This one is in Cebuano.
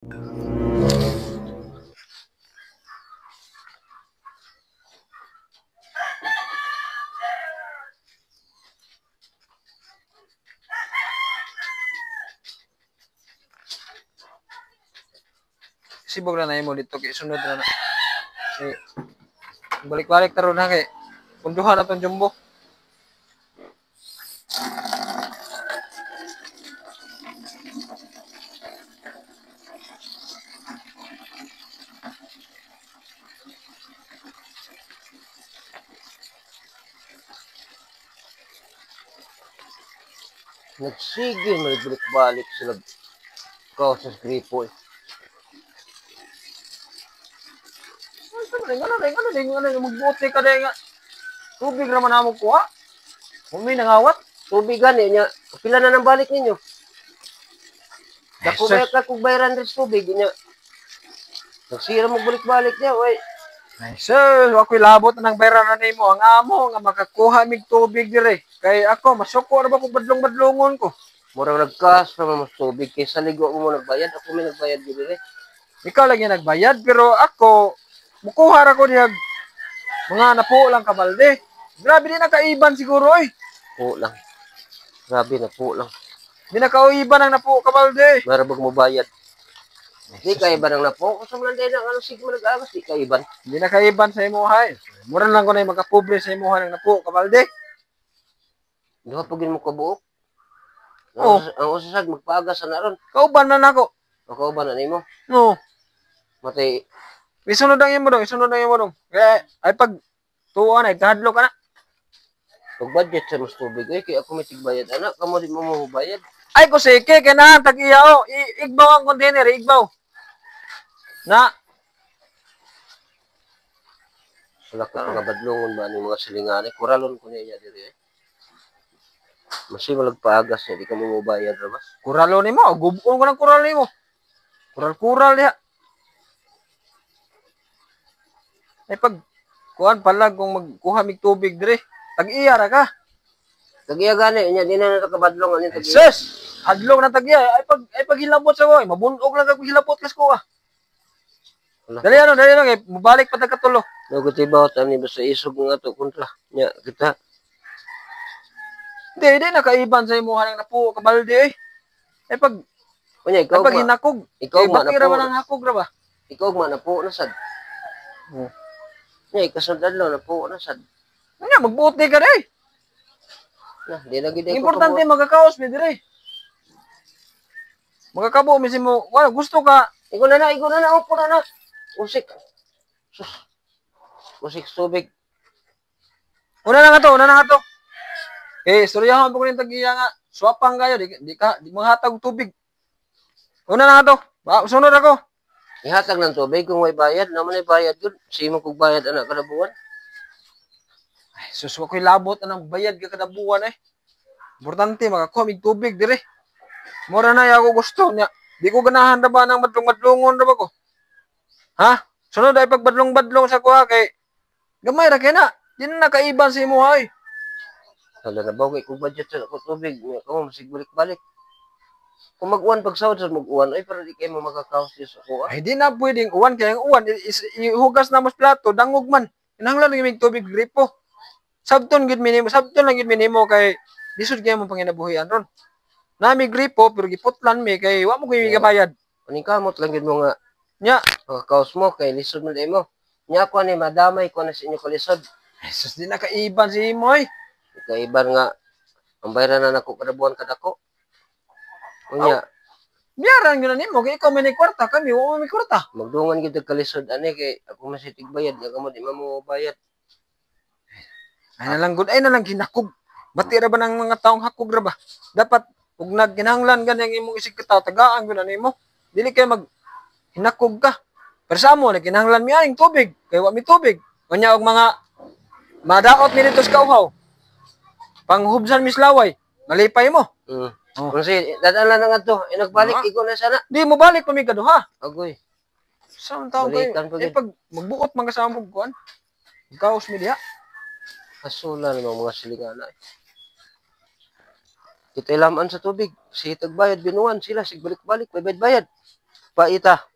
Sibog na na imo dito kay sunod na na. Eh, balik-balik taron na kay punduhan na tong jumbo. Nagsige, magbalik-balik sila. Kaos sa gripo eh. Ano ano ano ano ano magbuot ni ka nga. Tubig ra man amo kuha. Umi nangawat. Tubig gani niya. Pila na nang balik ninyo? Dako Sus. ba ka kung bayaran rin sa tubig niya? Nagsira mo balik-balik niya, way. Ay, sir, ako'y labot na ng bayran na nimo. Ang amo nga makakuha mig tubig dire. Kay ako masuko ra ba kung badlong-badlongon ko. Murag nagkas ra man mas tubig kaysa ligo mo nagbayad. Ako may nagbayad gid dire. Ikaw lang yung nagbayad pero ako mukuha ra ko niya mga napuo lang kabalde. Grabe di nakaiban siguro oy. Po lang. Grabe na po lang. Di nakauiban ang napuo kabalde. Mara bag mo bayad. Di kaiban ang napo. Kung sa mga na ano sige mo nag-agas, di kaiban. Di nakaiban sa imuha eh. Mura lang ko na yung makapobre sa imuha ng napuo kabalde. Duha pa gid mo kabuok. Oo. Ang usasag magpaagas na ron. Kauban na nako. Ako ba na nimo? No. Matay Isunod ang imo dong, isunod ang imo dong. Kaya ay pag tuwa na ikahadlo ka na. Pag budget sa mas tubig ay kay ako may tigbayad anak, kamo di mo mo bayad. Ay ko sige kay na tag iya oh. Igbaw ang container, igbaw. Na, Wala ko mga badlongon ba ni mga silingani, kuralon ko niya diri eh. Masi malagpaagas niya, di ka mo mobayad ra ba? Kuralo nimo, gubon ko ng kural nimo. Kural-kural diha. Ay pag kuan pala kung magkuha mig tubig dire, tag-iya ra ka. Tag-iya gani niya di na nakabadlong ani tag-iya. Sus, hadlong na tag-iya. Ay pag hilabot sa ko, ay mabunog lang kag hilabot kas ko ah. Wala. Dali ano, kay mubalik pa tag katulo. Naguti ba ani basta isog nga to kontra nya kita. Di, di nakaiban sa imuha ng napuo kabalde eh. Ay pag Unya ay ikaw pag ma, hinakog, ikaw kay ma baki ra napo. man ang hakog ra ba? Ikaw ma napo na sad. Oh. Nya ikasunod adlaw napo na sad. Nya magbuot di ka dai. Na, di na gid ko Importante magkakaos mi dire. Magkakabo mi mo, wala gusto ka Ikaw na na, upo na na. Usik. Sus. Usik tubig. Una na nga to, una na nga to. Eh, istoryahan po ko rin tag-iya nga. Swapang kayo, di ka, di manghatag og tubig. Una na nga to. Ba, sunod ako. Ihatag ng tubig kung may bayad, naman ay bayad gud. Simo kog bayad anak kada buwan. Ay, sus, wa ko'y labot anang bayad ka kada buwan eh. Importante, makakuha mig tubig dire. Mura na ako gusto niya. Di ko ganahan na ba ng madlong-madlongon na ba ko? Ha? Sunod ay pagbadlong-badlong sa kuha kay gamay ra kay na. Di na nakaiban sa imuha eh. Hala na ba kay kog budget sa ako tubig, nya kamo masig balik-balik. Kung mag-uwan pagsawod sa mag-uwan ay para di kay mo makakaos sa kuha. Ay, di na pwedeng uwan kaya ang uwan ihugas na mas plato dangog man. Kinahanglan lang mig tubig gripo. Sabton gid minimo, sabton lang gid minimo kay lisod kay mo panginabuhian ron. Nami gripo pero giputlan mi kay wa mo kuy gabayad. Aning kamot lang gid mo nga Nya, makakaos mo kay lisod man mo. Nya ako ani madamay ko na sa inyo kalisod. ay, sus di na kaiban si imo eh. Kaiban nga ang bayaran na nako kada buwan kadako. Unya, Biyaran gyud na nimo kay ikaw may ni kwarta kami wa may kwarta. Magdungan gid og kalisod ani kay ako man sitig bayad nga kamo di man mo bayad. Ay na lang gud, ay na lang hinakog. Bati ra ba ng mga taong hakog ra ba? Dapat ug nagkinahanglan gani ang imong isig katawo tagaan gyud na nimo. Dili kay mag hinakog ka. Pero sa amo nagkinahanglan mi aning tubig kay wa mi tubig. Unya og mga madaot mi dito sa kauhaw. Panghubsan mi laway, malipay mo. Oh. Kung si dadaan lang nga to, eh, nagbalik Ah. ikaw na sana. Di mo balik pa mi kaduha. Agoy. Sa man taong kayo. Balikan pa Eh gid. pag magbuot man ka sa among kuan. Kaos mi diha. Hasula naman mga silingana. Eh. Kita ilaman sa tubig. Si tagbayad binuan sila sig balik-balik bayad bayad. Paita.